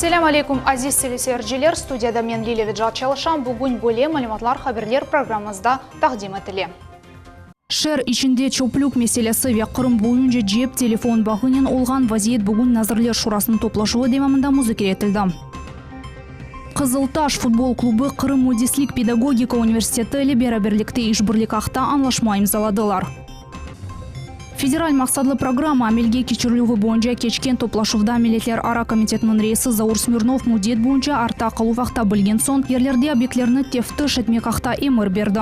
Selâm aleyküm, aziz teleseyirciler! Studiyada men, Lilâ Vecat, çalışam. Bugün böyle malümatlar haberler programmamızda taqdim etile. Şeer içinde çöplük meselesi ve Qırım boyunca cep telefon bağınen olğan vaziyet bugün Nazirler Şurasınıñ toplaşuvı devamında muzakere etildi. Qızıltaş futbol klubı Qırım müendislik pedagogika universiteti ile beraberlikte işbirlik aqta añlaşma imzaladılar. Federal maqsatlı programma amelge keçirilüvi boyunca keçken toplaşuvda Milletlerara komitetiniñ reisi Zaur Smirnov müddet boyunca arta qaluv aqta bilgen soñ, yerlerde obyektlerni teftiş etmek aqta emir berdi.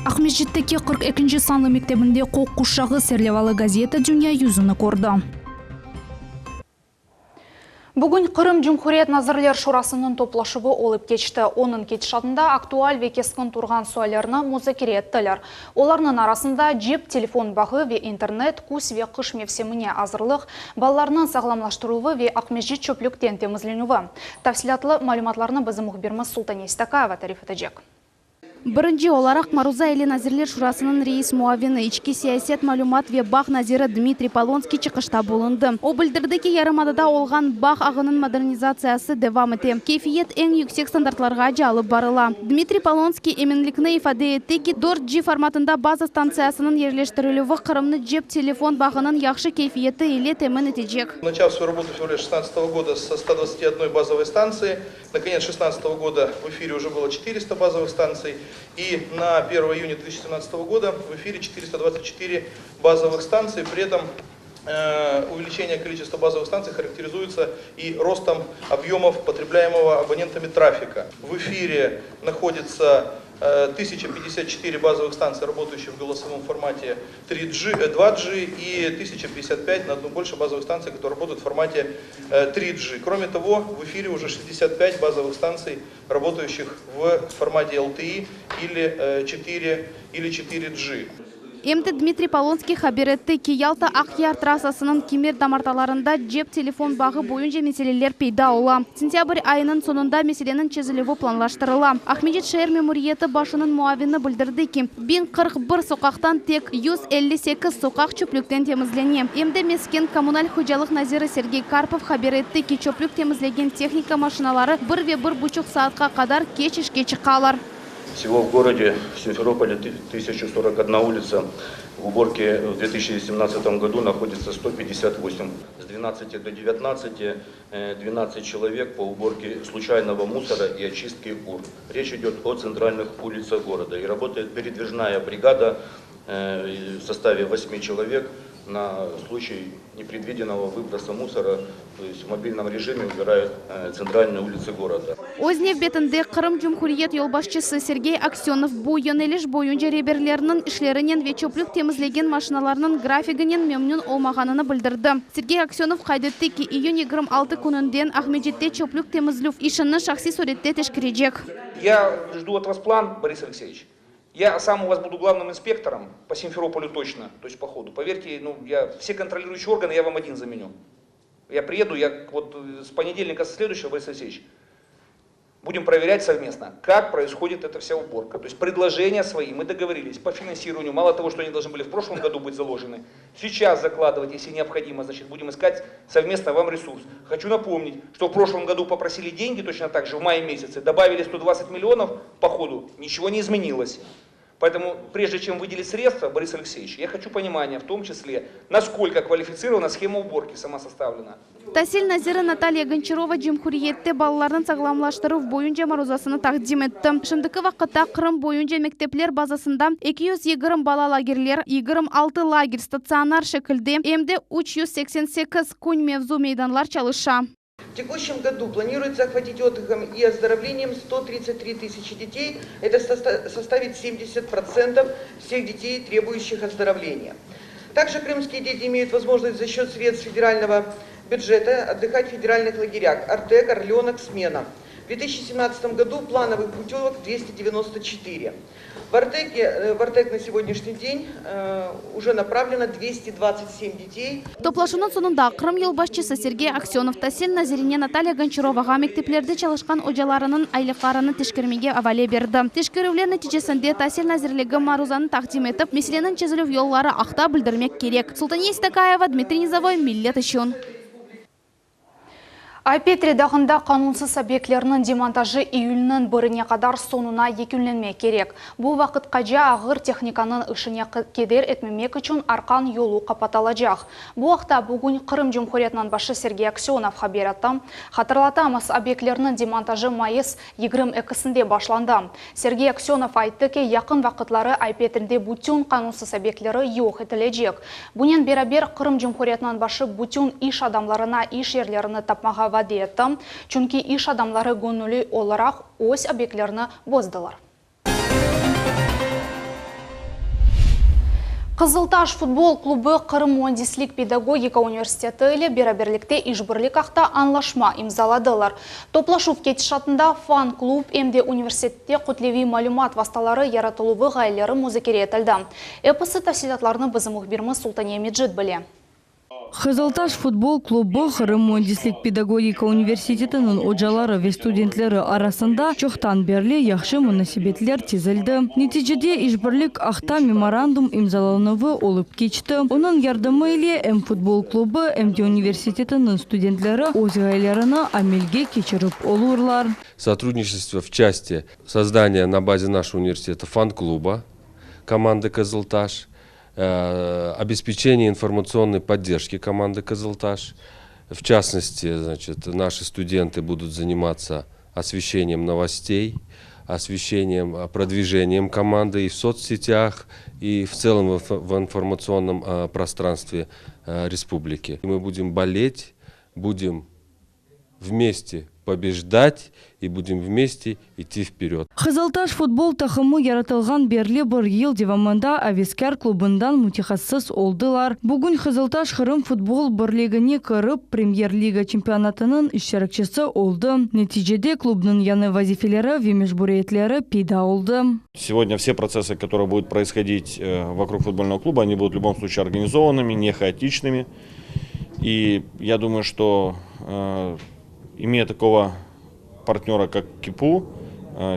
Aqmescitteki 42-nci sanlı mektebinde Kök quşağı serlevalı gazeta dünya yüzüni kördi. Bugün Qırım Cumhuriyet Nazirler Şurasınıñ toplaşuvı olıp keçti. Onıñ ketişatında aktual ve keskin turğan suallerni muzakere ettiler. Olarnıñ arasında cep telefon bağı ve internet, küz ve qış mevsimine azırlıq, balalarnıñ sağlamlaştıruvı ve Aqmescit çöplükten temizlenüvi. Tafsilâtlı malümatlarnı bizim mühbirimiz Sultane İstakayeva tarif etecek. Birinci olaraq maruza ile Nazirler Şurasınıñ reis muavini, içki siyaset, malümat ve bağ naziri Dmitriy Polonskiy çıqışta bulundı. O bildirdi ki, yarımadada olğan bağ ağınıñ modernizatsiyası devam ete, keyfiyet eñ yüksek standartlarğace alıp barıla. Dmitriy Polonskiy eminlikni ifade etti ki, 4G formatında baza stantsiyasınıñ yerleştirilüvi Qırımnı cep telefon bağınıñ yahşı keyfiyeti ile temin etecek. Начав свою работу в феврале шестнадцатого года со ста двадцати одной базовой станции, На конец шестнадцатого года в эфире уже было 400 базовых станций, и на 1 июня 2017 года в эфире 424 базовых станций. При этом увеличение количества базовых станций характеризуется и ростом объемов потребляемого абонентами трафика. В эфире находится 1054 базовых станций, работающих в голосовом формате 3G, 2G и 1055 на одну больше базовых станций, которые работают в формате 3G. Кроме того, в эфире уже 65 базовых станций, работающих в формате LTE или 4 или 4G. Em de Dmitriy Polonskiy haber etti ki, Yalta-Aqyar trassasınıñ kimer damartalarında cep telefon bağı boyunca meseleler peyda ola. Sentâbr ayınıñ soñunda meseleniñ çezilüvi planlaştırıla. Aqmescit şeer memuriyeti başınıñ muavini bildirdi ki, 1041 soqaqtan tek 158 soqaq çöplükten temizlene. Em de mesken kommunal hocalıq naziri Sergey Karpov haber etti ki, çöplük temizlegen tehnika maşinaları bir ve bir buçuq saatqa qadar keç işke çıqalar. Всего в городе в Симферополе 1041 улица. В уборке в 2017 году находится 158. С 12 до 19 12 человек по уборке случайного мусора и очистке урн. Речь идет о центральных улицах города. И работает передвижная бригада в составе 8 человек на случай непредвиденного выброса мусора, то есть в мобильном режиме убирают центральные улицы города. Öz nevbetinde Qırım Cumhuriyet yolbaşçısı Sergey Aksönov bu yöneliş boyunca reberlerniñ işlerinen ve çöplük temizlegen maşinalarnıñ grafiginen memnün olmağanını bildirdi. Sergey Aksönov qayd etti ki, iyün 26 kününden Aqmescitte çöplük temizlüv işini şahsiy sürette teşkerecek. Я жду от вас план, Борис Алексеевич. Я сам у вас буду главным инспектором, по Симферополю точно, то есть по ходу. Поверьте, ну, я, все контролирующие органы я вам один заменю. Я приеду, я вот с понедельника следующего, Борис Алексеевич, будем проверять совместно, как происходит эта вся уборка. То есть предложения свои, мы договорились по финансированию, мало того, что они должны были в прошлом году быть заложены, сейчас закладывать, если необходимо, значит, будем искать совместно вам ресурс. Хочу напомнить, что в прошлом году попросили деньги точно так же, в мае месяце, добавили 120 миллионов по ходу, ничего не изменилось. Поэтому, прежде чем выделить средства, Борис Алексеевич, я хочу понимания, в том числе, насколько квалифицирована схема уборки сама составлена. Tasil naziri Natalya Gonçarova cumhuriyette balalarnıñ sağlamlaştıruv boyunca maruzasını taqdim etti. Şimdiki vaqıtta Qırım boyunca mektepler bazasında 220 bala lagerler, 26 lager statsionar şekilde, em de 388 kün mevzu meydanlar çalışa. В текущем году планируется охватить отдыхом и оздоровлением 133 тысячи детей. Это составит 70% всех детей, требующих оздоровления. Также крымские дети имеют возможность за счет средств федерального бюджета отдыхать в федеральных лагерях «Артек», «Орленок», «Смена». В 2017 году плановых путевок 294. В Артеке, в Артек на сегодняшний день уже направлено 227 детей. Toplaşuvnıñ soñunda Qırım yolbaşçısı Sergey Aksönov tasil nazirine Natalya Gonçarovağa mekteplerde çalışqan ocalarınıñ aylıqlarını teşkermege avale berdi. Teşkerüvler neticesinde Tasil nazirligi maruzanı taqdim etip, meseleniñ çezilüv yolları aqta bildirmek kerek. Sultaniye Stakayeva, Dmitriy Nizovoy, Millet içün. Ay-Petri dağında qanunsız obyektlerniñ demontajı iyülniñ birine qadar soñuna yekünlenmek kerek. Bu vaqıtqaca ağır tehnikanıñ işine keder etmemek içün arqan yolu qapatalacaq. Bu aqta bugün Qırım Cumhuriyetiniñ başı Sergey Aksönov haber etti. Hatırlatamız, obyektlerniñ demontajı mayıs 22-sinde başlandı. Sergey Aksönov ayttı ki, yaqın vaqıtları Ay-Petride bütün qanunsız obyektleri yoq etilecek. Bunen beraber, Qırım Cumhuriyetiniñ başı bütün iş adamlarına iş yerlerini tapmağa vade etti, çünki iş adamları göñülli olaraq öz obyektlerini bozdılar. Qızıltaş futbol klubı Qırım müendislik-pedagogika universiteti ile beraberlikte işbirlik aqta añlaşma imzaladılar. Toplaşuv ketişatında fan-klub em de universitette kütleviy malümat vastaları yaratıluvı ğayeleri muzakere etildi. Episi tafsilâtlarnı bizim mühbirimiz Sultaniye Mecit bile. Qızıltaş futbol klubı Qırım müendislik-pedagogika universitetiniñ ocaları ve studentleri arasında çoqtan berli yahşı munasebetler tizildi. Neticede işbirlik aqta memorandum imzalanuvı olıp keçti. Onıñ yardımı ile em futbol klubı, em de universitetiniñ studentleri öz ğayelerini amelge keçirip olurlar. Sotrudniçestvo v çasti sozdaniya na baze našego universiteta fan-kluba komandı Kızıltaş, Obespeçeniye informatsionnoy podderjki komandı Kızıltaş, v çastnosti, znaçit, naşi studentı budut zanimatsa osveşeniyem novostey, osveşeniyem, prodvijeniyem komandı i v sotssetях, i v tselom v informatsionnom prostranstve respubliki. Mı budem bolet, budem Vmeste pobejdat i budem vmeste idti vperyod. Qızıltaş futbol taqımı yaratılğan berli bir yıl devamında Aveskâr klubından mütehassıs oldılar. Bugün Qızıltaş Qırım futbol birligine kirip, Premyer-liga çempionatınıñ iştirakçisi oldı. Neticede klubnıñ yañı vazifeleri ve mecburiyetleri peyda oldı. Segodnâ vse protsessy, kotorye budut proishodit vokrug futbolnogo kluba, oni budut v lübom sluçae organizovannymi, ne haotiçnymi. И я думаю, что имея такого партнера, как КИПУ,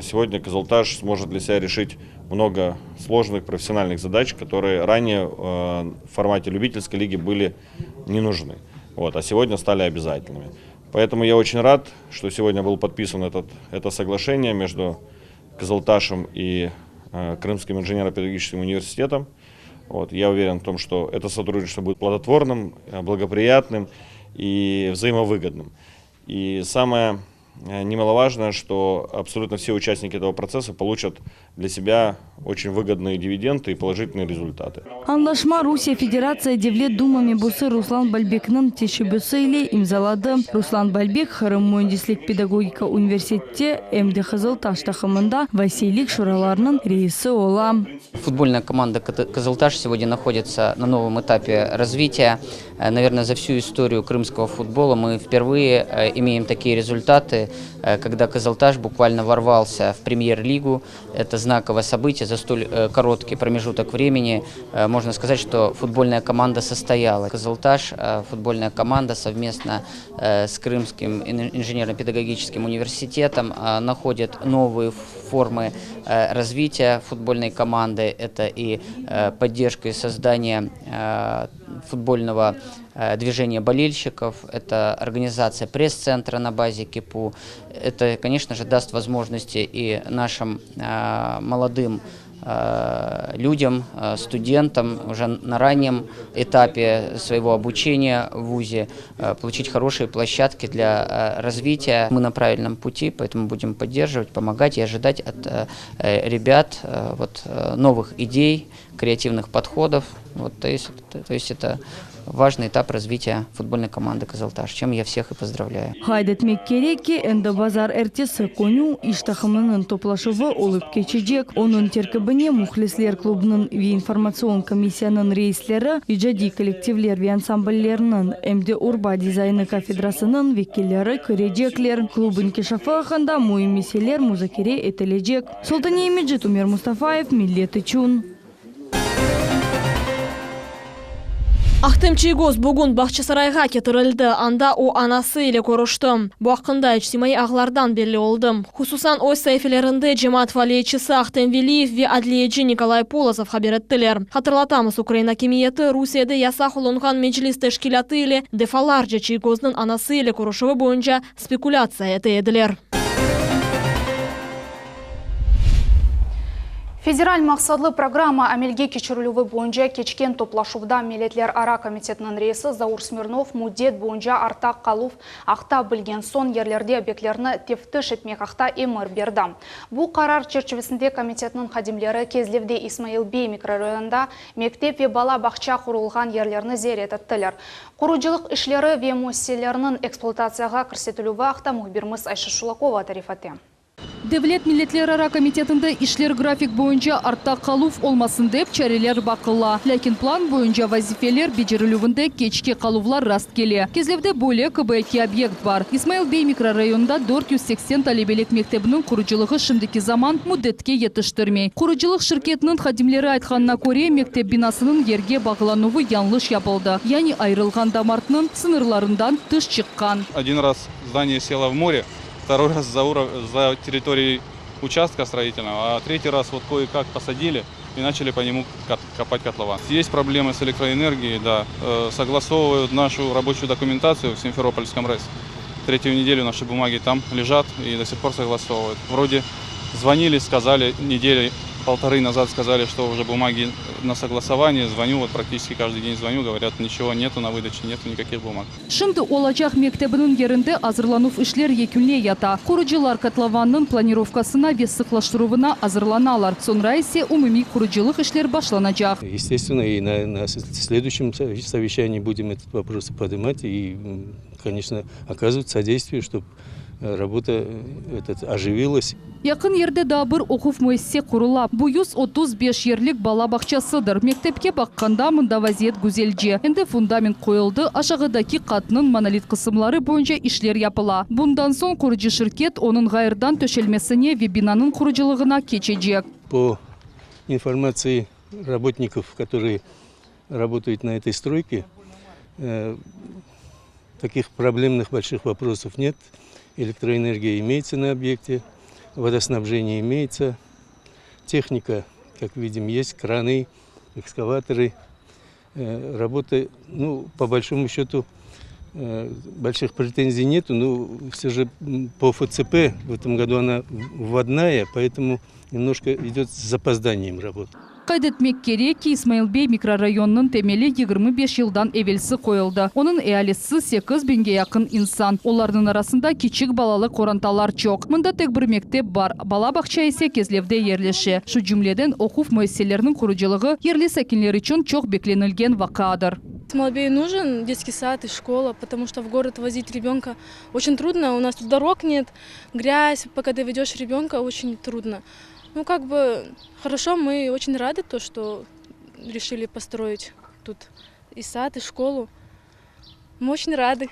сегодня Кызылташ сможет для себя решить много сложных профессиональных задач, которые ранее в формате любительской лиги были не нужны, вот, а сегодня стали обязательными. Поэтому я очень рад, что сегодня был подписан этот, это соглашение между Кызылташем и Крымским инженерно-педагогическим университетом. Вот, я уверен в том, что это сотрудничество будет плодотворным, благоприятным и взаимовыгодным. И самое немаловажное, что абсолютно все участники этого процесса получат для себя очень выгодные дивиденды и положительные результаты. Añlaşma Rusiye Federatsiya Devlet Duma mebusı Ruslan Balbekniñ teşebbüsi ile imzaladı. Ruslan Balbek Qırım müendislik-pedagogika universitette em de Qızıltaş taqımında vasiylik şuralarınıñ reisi ola. Футбольная команда Кызылташ сегодня находится на новом этапе развития. Э, наверное, за всю историю крымского футбола мы впервые э, имеем такие результаты, э, когда Кызылташ буквально ворвался в премьер-лигу. Это знаковое событие за столь короткий промежуток времени. Можно сказать, что футбольная команда состояла. Кызылташ, футбольная команда совместно с Крымским инженерно-педагогическим университетом находит новые формы развития футбольной команды. Это и поддержка и создание футбольного движения болельщиков, это организация пресс-центра на базе КИПУ. Это, конечно же, даст возможности и нашим молодым людям, студентам уже на раннем этапе своего обучения в ВУЗе получить хорошие площадки для развития. Мы на правильном пути, поэтому будем поддерживать, помогать и ожидать от ребят вот, новых идей, креативных подходов. Вот, то есть, то есть это важный этап развития футбольной команды «Кызылташ», чем я всех и поздравляю. Qayd etmek kerek ki, endi bazarertesi künü iş taqımınıñ toplaşuvı olıp keçecek. Onıñ terkibine mühlisler klubınıñ ve informatsion komissiyanıñ reisleri, icadiy kollektivler ve ansambllerniñ, em de urba dizaynı kafedrasınıñ vekilleri kirecekler. Klub inkişafı aqqında müim meseleler muzakere etilecek. Sultaniye Mecit, Ümer Mustafayev, Millet içün. Ahtem Çiygoz bugün Bağçasarayğa ketirildi, anda o anası ile körüşti. Bu aqqında içtimaiy ağlardan belli oldı. Hususan, öz saifelerinde cemaat faaliyetçisi Ahtem Veliyev ve adliyeci Nikolay Polozov haber ettiler. Hatırlatamız, ukrain akimiyeti Rusiyede yasaq olunğan Meclis teşkilâtı ile defalarca Çiygoznıñ anası ile körüşüvi boyunca spekulâtsiya ete ediler. Federal maqsatlı programma amelge keçirilüvi boyunca keçken toplaşuvda Milletlerara komitetiniñ reisi Zaur Smirnov müddet boyunca artta qaluv aqta bilgen soñ yerlerde obyektlerni teftiş etmek aqta emir berdi. Bu qarar çerçivisinde komitetniñ hadimleri Kezlevde İsmail bey mikrorayonında mektep ve bala bağça qurulğan yerlerni ziyaret ettiler. Qurucılıq işleri ve müessiselerniñ ekspluatatsiyağa kirsetilüvi aqta mühbirimiz Ayşe Şulakova tarif ete. Devlet milletlerara komitetinde işler grafik boyunca artta qaluv olmasın dep çareler baqıla. Lâkin plan boyunca vazifeler becerilüvinde keçke qaluvlar rast kele. Kezlevde böyle kibi eki obyekt bar. İsmail bey mikrorayonında 480 talebelik mektebiniñ qurucılığı şimdiki zaman müddetke yetiştirmey. Qurucılıq şirketiniñ hadimleri aytqanına köre, mektep binasınıñ yerge bağlanuvı yañlış yapıldı, yani ayırılğan damartnıñ sıñırlarından tış çıqqan. Один раз здание село в море, второй раз за за территорией участка строительного, а третий раз вот кое-как посадили и начали по нему копать котлован. Есть проблемы с электроэнергией, да, согласовывают нашу рабочую документацию в Симферопольском РЭС. Третью неделю наши бумаги там лежат и до сих пор согласовывают. Вроде звонили, сказали, недели полторы назад сказали, что уже бумаги на согласование. Звоню, вот практически каждый день звоню, говорят, ничего нету на выдаче, нету никаких бумаг. Şimdi olacaq mektebiniñ yerinde azırlanuv işler yekünleyata. Qurucılar kotlovannıñ planirovkasına ve sıqlaştıruvına azırlanalar. Soñra ise umumiy qurucılıq işler başlanacaq. Естественно, и на, на следующем совещании будем этот вопрос поднимать и, конечно, оказывать содействие, чтобы работа этот, оживилась. Yaqın yerde daa bir oquv müessise qurula. Bu 135 yerlik bala bağçasıdır. Mektepke baqqanda mında vaziyet güzelce. Endi fundament qoyuldı, aşağıdaki qatnıñ monolit qısımları boyunca işler yapıla. Bundan soñ qurucı şirket onıñ ğayrıdan töşelmesine ve binanıñ qurucılığına keçecek. По информации работников, которые работают на этой стройке, э, таких проблемных больших вопросов нет. Электроэнергия имеется на объекте, водоснабжение имеется, техника, как видим, есть, краны, экскаваторы. Э, работы, ну, по большому счету, э, больших претензий нету, но все же по ФЦП в этом году она вводная, поэтому немножко идет с запозданием работа. Qayd etmek kerek ki, İsmail bey mikrorayonınıñ temeli 25 yıldan evelsi qoyuldı. Onıñ ealisi 8 biñge yaqın insan. Olarnıñ arasında kiçik balalı qorantalar çoq. Mında tek bir mektep bar. Bala bağça ise Kezlevde yerleşe. Şu cümleden oquv müessiseleriniñ qurucılığı yerli sakinler içün çoq beklenilgen vaqiadır. Малбею нужен детский сад и школа, потому что в город возить ребенка очень трудно. У нас тут дорог нет, грязь, пока доведешь ребенка, очень трудно. Ну, как бы, хорошо, мы очень рады, то, что решили построить тут и сад, и школу. Мы очень рады.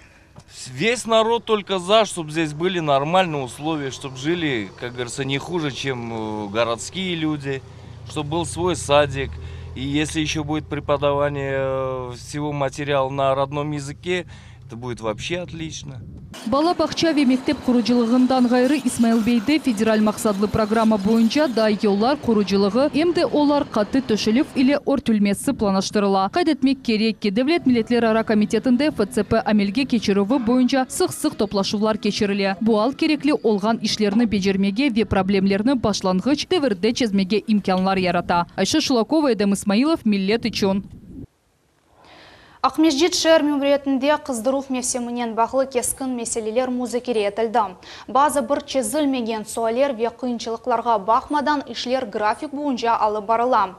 Весь народ только за, чтобы здесь были нормальные условия, чтобы жили, как говорится, не хуже, чем э, городские люди, чтобы был свой садик. И если еще будет преподавание э, всего материала на родном языке, это будет вообще отлично. Bala bağça ve mektep qurucılığından ğayrı İsmail Beyde federal maqsatlı programma boyunca da yollar qurucılığı em de olar qattı töşelüv ile örtülmesi planlaştırıla. Qayd etmek kerek ki, Devlet Milletlerara komitetinde FCP amelge keçirüvi boyunca sıq-sıq toplaşuvlar keçirile. Bu al kerekli olğan işlerni becermege ve problemlerni başlanğıç devirde çezmege imkânlar yarata. Ayşe Şulakova, Edem İsmailov, Millet içün. Aqmescit şeer memuriyetinde qızdıruv mevsiminen bağlı keskin meseleler muzakere etildi. Bazı bir çezilmegen sualler ve qıyınçılıqlarğa baqmadan işler grafik boyunca alıp barıla.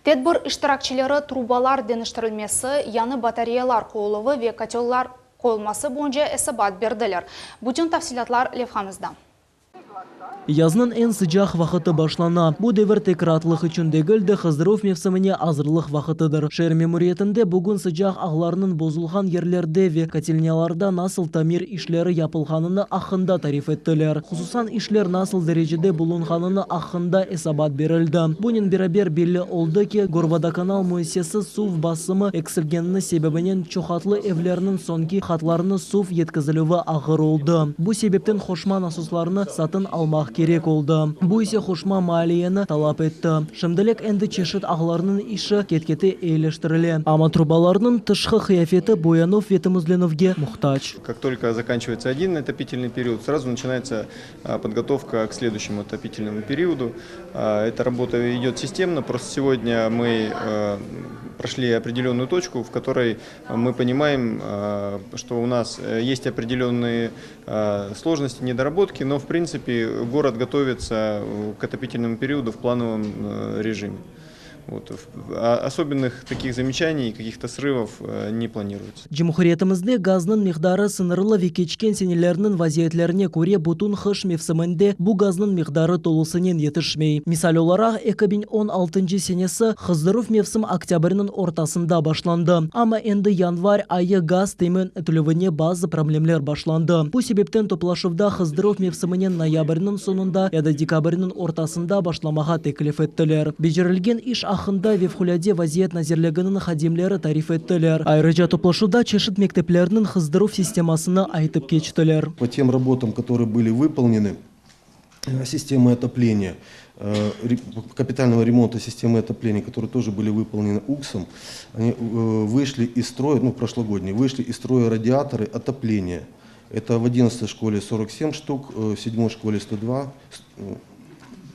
Tedbir iştirakçileri trubalar deñiştirilmesi, yañı batareyalar qoyuluvı ve kötellar qoyulması boyunca esabat berdiler. Bütün tafsilâtlar levhamızda. Yaznıñ eñ sıcaq vaqıtı başlana. Bu devir tek raatlıq içün degil de, qızdıruv mevsimine azırlıq vaqıtıdır. Şeer memuriyetinde bugün sıcaq ağlarnıñ bozulğan yerlerde ve kotelnâlarda nasıl tamir işleri yapılğanını aqqında tarif ettiler. Hususan, işler nasıl derecede bulunğanını aqqında esabat berildi. Bunen beraber belli oldı ki, Gorvodokanal müessisesi suv basımı eksilgenini sebebinen çoqatlı evlerniñ soñki hatlarına suv yetkizilüvi ağır oldı. Bu sebepten qoşma nasoslarnı satın almaq kerek oldı. Bu ise qoşma maliyeni talap etti. Şimdilik endi çeşit ağlarnıñ işi ket-kete eyileştirile. Amma trubalarnıñ tışqı qıyafeti boyanuv ve temizlenüvge muhtac. Как только заканчивается один отопительный период, сразу начинается подготовка к следующему отопительному периоду. Эта работа идет системно, просто сегодня мы прошли определенную точку, в которой мы понимаем, что у нас есть определенные сложности, недоработки, но в принципе город готовится к отопительному периоду в плановом режиме. Вот. Особенных таких замечаний, каких-то срывов не планируется. Cumhuriyetimizde gaznıñ miqdarı sıñırlı ve keçken senelerniñ vaziyetlerine köre bütün qış mevsiminde bu gaznıñ miqdarı tolusınen yetişmey. Misal olaraq, 2016 senesi qızdıruv mevsim oktâbrniñ ortasında başlandı, amma endi yanvar ayı gaz temin etilüvine bazı problemler başlandı. Bu sebepten toplaşuvda qızdıruv mevsiminen noyabrniñ soñunda ya da dekabrniñ ortasında başlamağa teklif ettiler. Becerilgen iş aqqında Vefqulade vaziyet nazirliginiñ hadimleri tarif ettiler. Ayrıca toplaşuvda çeşit mekteplerniñ qızdıruv sistemasını aytıp keçtiler. По тем работам, которые были выполнены, системы отопления, капитального ремонта системы отопления, которые тоже были выполнены УКСом, они вышли из строя, ну, прошлогодние, вышли из строя радиаторы отопления. Это в 11 школе 47 штук, в 7 школе 102,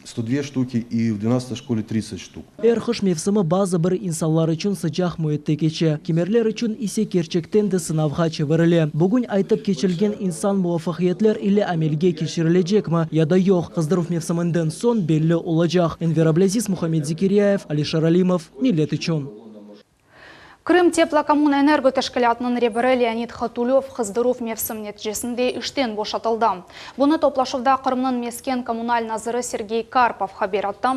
102 штуки и в 12 школе 30 штук. Er qış mevsimi bazı bir insanlar içün sıcaq müitte keçe, kimerler içün ise kerçekten de sınavğa çevirile. Bugün aytıp keçilgen insan muvafaqiyetler ile amelge keçirilecekmi ya da yoq, qızdıruv mevsiminden soñ belli olacaq. Enver Ablâziz, Muhammed Zekiryayev, Alişer Alimov, Millet içün. Krımteplokommunenergo teşkilâtınıñ reberi Leonid Hotulöv qızdıruv mevsim neticesinde işten boşatıldı. Bunı toplaşuvda Qırımnıñ mesken-kommunal naziri Sergey Karpov haber etti.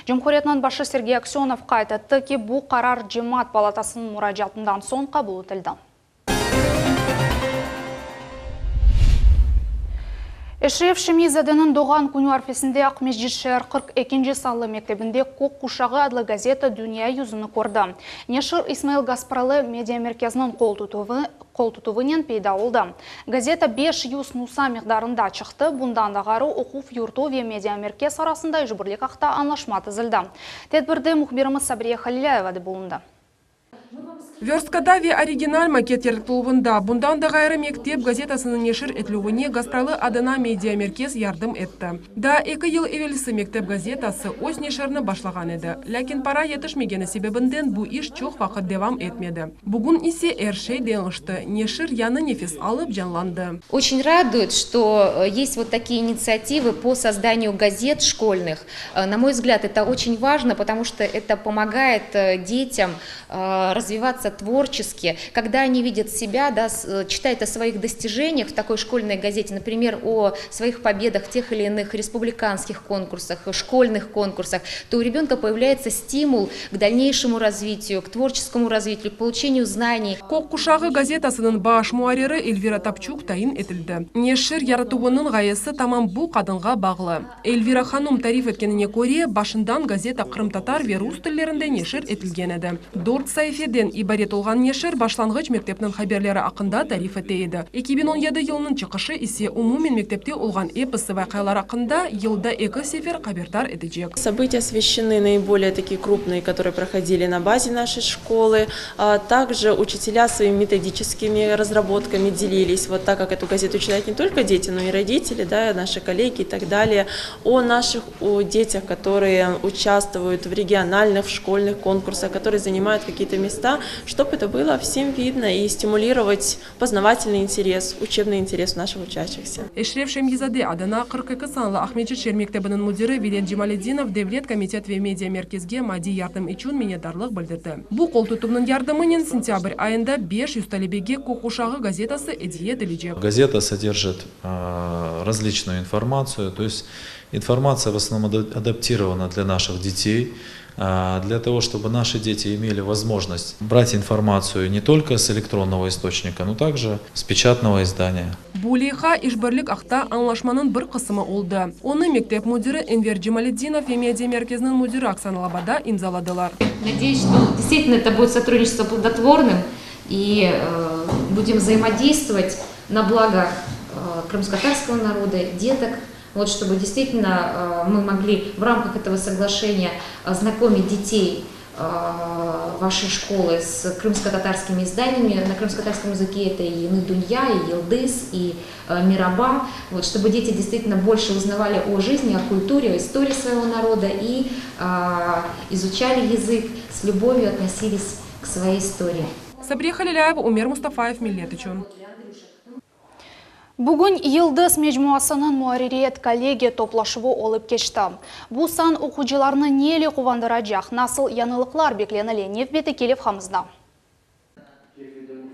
Cumhuriyetniñ başı Sergey Aksönov qayd etti ki, bu qarar Cemaat palatasınıñ muracaatından soñ qabul etildi. Eşref Şemi-zadeniñ doğğan künü arfesinde Aqmescit şeer 42-nci sanlı mektebinde Kök quşağı adlı gazeta dünya yüzüni kördi. Neşir İsmail Gaspıralı mediamerkeziniñ qol tutuvınen peyda oldı. Gazeta 500 nusa miqdarında çıqtı, bundan da ğayrı oquv yurtu ve mediamerkez arasında işbirlik aqta añlaşma tizildi. Tedbirde mühbirimiz Sabriye Halilâyeva da bulundı. Vörstkada ve original maket yaratıluvında, bundan da ğayrı mektep gazetasınıñ neşir etilüvine Gaspralı adına mediamerkez yardım etti. Daa eki yıl evelsi mektep gazetası öz neşirini başlağan edi, lâkin para yetişmegeni sebebinden bu iş çoq vaqıt devam etmedi. Bugün ise er şey deñişti, neşir yañı nefes alıp canlandı. Очень радует, что есть вот такие инициативы по созданию газет школьных. На мой взгляд, это очень важно, потому что это помогает детям развиваться творчески, когда они видят себя, да, читают о своих достижениях в такой школьной газете, например, о своих победах в тех или иных республиканских конкурсах, школьных конкурсах, то у ребенка появляется стимул к дальнейшему развитию, к творческому развитию, к получению знаний. Kök quşağı gazetasınıñ baş muarriri Elvira Tapçuk tayin etildi. Neşir yaratuvınıñ ğayesi tamam bu qadınğa bağlı. Elvira hanım tarif etkenine köre, başından gazeta qırımtatar ve rus tillerinde neşir etilgen edi. Dört saifeden ibaret olğan neşir başlanğıç mektepniñ haberleri aqqında tarif ete edi. 2017 yılınıñ çıqışı ise umumen mektepte olğan episi vaqialar aqqında yılda eki sefer haberdar etecek. События освещены наиболее такие крупные, которые проходили на базе нашей школы. Также учителя своими методическими разработками делились. Вот так как эту газету читают не только дети, но и родители, да, наши коллеги и так далее. О наших о детях, которые участвуют в региональных, в школьных конкурсах, которые занимают какие-то места. места, чтобы это было всем видно и стимулировать познавательный интерес, учебный интерес у наших учащихся. Eşref Şemyi-zade adına 42 sanlı Aqmescit şeer mektebiniñ müdiri Vilen Cemaledinov Devlet komitet ve media merkezge maddiy yardım içün minnetdarlıq bildirdi. Bu qol tutuvnıñ yardımınen sentâbr ayında 500 talebege Kökkuşağı gazetası ediye etilecek. Газета содержит различную информацию, то есть информация в основном адаптирована для наших детей, для того, чтобы наши дети имели возможность брать информацию не только с электронного источника, но также с печатного издания. Bu leyha işbirlik aqta añlaşmanıñ bir qısmı oldı. Onı mektep müdiri Enver Cemaledinov ve media merkeziniñ müdiri Oksana Labada imzaladılar. Надеюсь, что действительно это будет сотрудничество плодотворным и будем взаимодействовать на благо крымско-татарского народа, деток, вот, чтобы действительно мы могли в рамках этого соглашения знакомить детей вашей школы с крымско-татарскими изданиями на крымско-татарском языке. Это и Yeñi dünya, и Yıldız, и Meraba. Вот, чтобы дети действительно больше узнавали о жизни, о культуре, о истории своего народа и изучали язык, с любовью относились к своей истории. Сабрие Халиляева, Умер Мустафаев, Millet içün. Bugün Yıldız mecmuasınıñ muarririyet kollegiya toplaşuvı olıp keçti. Bu san oquyıcılarnı nenen quvandıracaq, nasıl yañılıqlar beklenile nevbetteki levhamızda.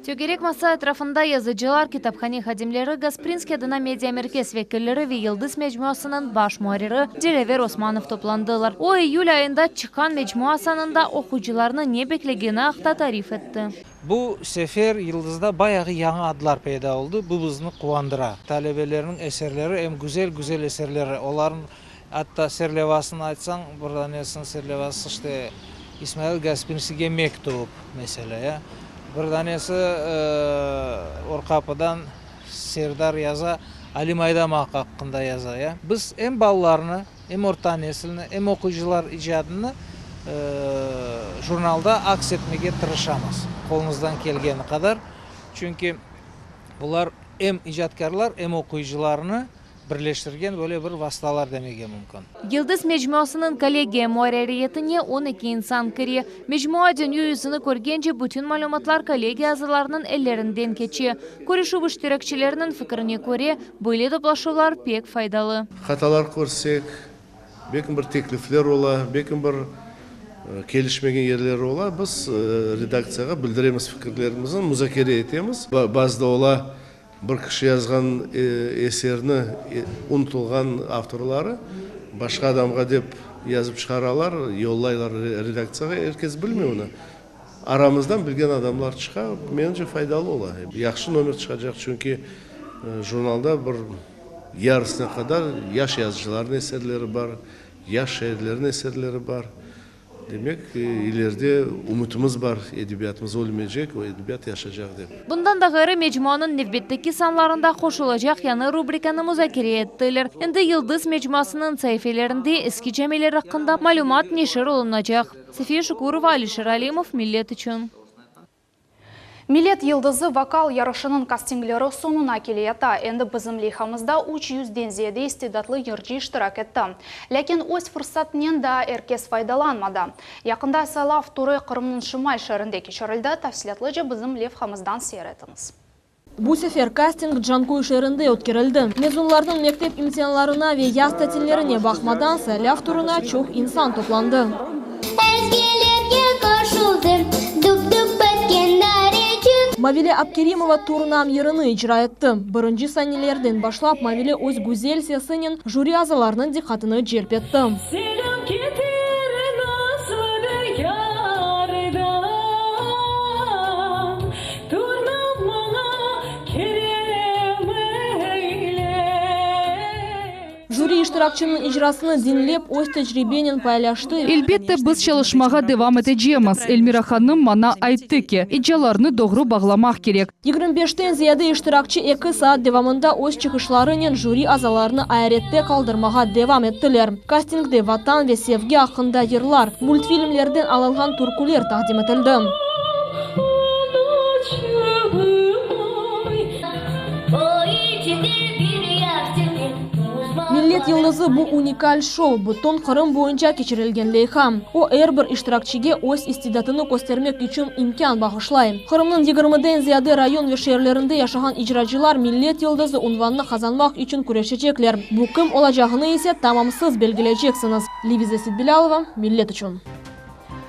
Tögerek masa etrafında yazıcılar, kitaphane hadimleri, Gasprinskiy adına media merkez vekilleri ve Yıldız mecmuasınıñ baş muarriri Dilâver Osmanov toplandılar. O, iyül ayında çıqqan mecmua sanında oquyıcılarnı ne beklegeni aqta tarif etti. Bu sefer Yıldızda bayağı yañı adlar peyda oldı, bu bizni quvandıra. Talebelerniñ eserleri em güzel güzel eserleri, olarnıñ atta serlevasını aytsañ, bir danesiniñ serlevası işte İsmail Gasprinskiyge mektüp, meselâ, ya. Bir danesi Orqapıdan Serdar yaza, Alim Aydamaq aqqında yaza, ya. Biz em balalarnı, em orta nesilni, em oquyıcılar icadını jurnalda aks etmege tırışamız, qolumızdan kelgeni qadar. Çünki bular em icatkârlar, em oquyıcılarnı birleştirgen böyle bir vastalar demege mümkün. Yıldız mecmuasınıñ kollegiya muarririyetine 12 insan kire. Mecmua dünya yüzüni körgence bütün malümatlar kollegiya azalarınıñ ellerinden keçe. Körüşüv iştirakçileriniñ fikrine köre, böyle toplaşuvlar pek faydalı. Hatalar körsek, belki bir teklifler ola, belki bir kelişmegen yerleri ola, biz redaktsiyağa bildiremiz fikirlerimizni, muzakere etemiz. Bazıda ola, bir kişi yazğan eserni unutılğan avtorları başqa adamğa dep yazıp çıqaralar, yollaylar redaktsiyağa, er kes bilmey onı. Aramızdan bilgen adamlar çıqa, menimce faydalı ola. Yahşı nomer çıqacaq, çünki jurnalda bir yarısına qadar yaş yazıcılarnıñ eserleri bar, yaş şairlerniñ eserleri bar. Demek, ileride ümütimiz bar, edebiyatımız ölmeycek, o edebiyat yaşaycaq dep. Bundan da ğayrı, mecmuanıñ nevbetteki sanlarında qoşulacaq yañı rubrikanı muzakere ettiler. Endi Yıldız mecmuasınıñ saifelerinde eski camiler aqqında malümat neşir olunacaq. Safiye Şukurova, Alişer Alimov, Millet içün. Millet yıldızı vokal yarışınıñ kastingleri soñuna keleyata. Endi bizim leyhamızda 300-den ziyade istidatlı yırcı iştirak etti. Lâkin öz fırsatınen daa er kes faydalanmadı. Yaqında saylav turı Qırımnıñ şimal şeerinde keçirildi. Tafsilâtlıca bizim levhamızdan seyir etiñiz. Bu sefer kasting Canköy şeerinde ötkerildi. Mezunlarnıñ mektep imtianlarına ve yaz tatillerine baqmadan saylav turına çoq insan toplandı. Özgelerge qoşuldı dup-dup ötken dareçik. Mavile Abkerimova Turnam yırını icra etti. Birinci saniyelerden başlap Mavile öz güzel sesinen jüri azalarınıñ diqqatını celp etti. Selâm ketir nazlı yardan, Turnam maña kerem eyle. Jüri iştirakçiniñ icrasını diñlep, öz tecribenen paylaştı. Elbette, biz çalışmağa devam etecemiz. Elmira hanım maña ayttı ki, ecalarnı doğru bağlamaq kerek. 25-ten ziyade iştirakçi eki saat devamında öz çıqışlarınen jüri azalarını ayrette qaldırmağa devam ettiler. Kastingde Vatan ve sevgi aqqında yırlar, multfilmlerden alınğan türküler taqdim etildi. Millet yıldızı bu unikal şou, bütün Qırım boyunca keçirilgen leyha. O, er bir iştirakçige öz istidatını köstermek içün imkân bağışlay. Qırımnıñ yigirmiden ziyade rayon ve şeerlerinde yaşağan icracılar Millet yıldızı unvanını qazanmaq içün küreşecekler. Bu kim olacağını ise tamam siz belgileyceksiñiz. Leviza Seytbilâlova, Millet içün.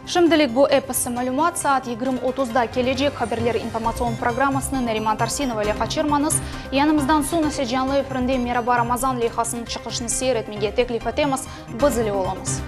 Şimdilik bu episi malümat. Saat yigirmi otuzda kelecek haberler informatsion programmasını Nariman Tarsinova ile qaçırmañız. Yanımızdan soñ ise canlı efirinde Meraba Ramazan leyhasınıñ çıqışını seyir etmege teklif etemiz. Biz ile oluñız.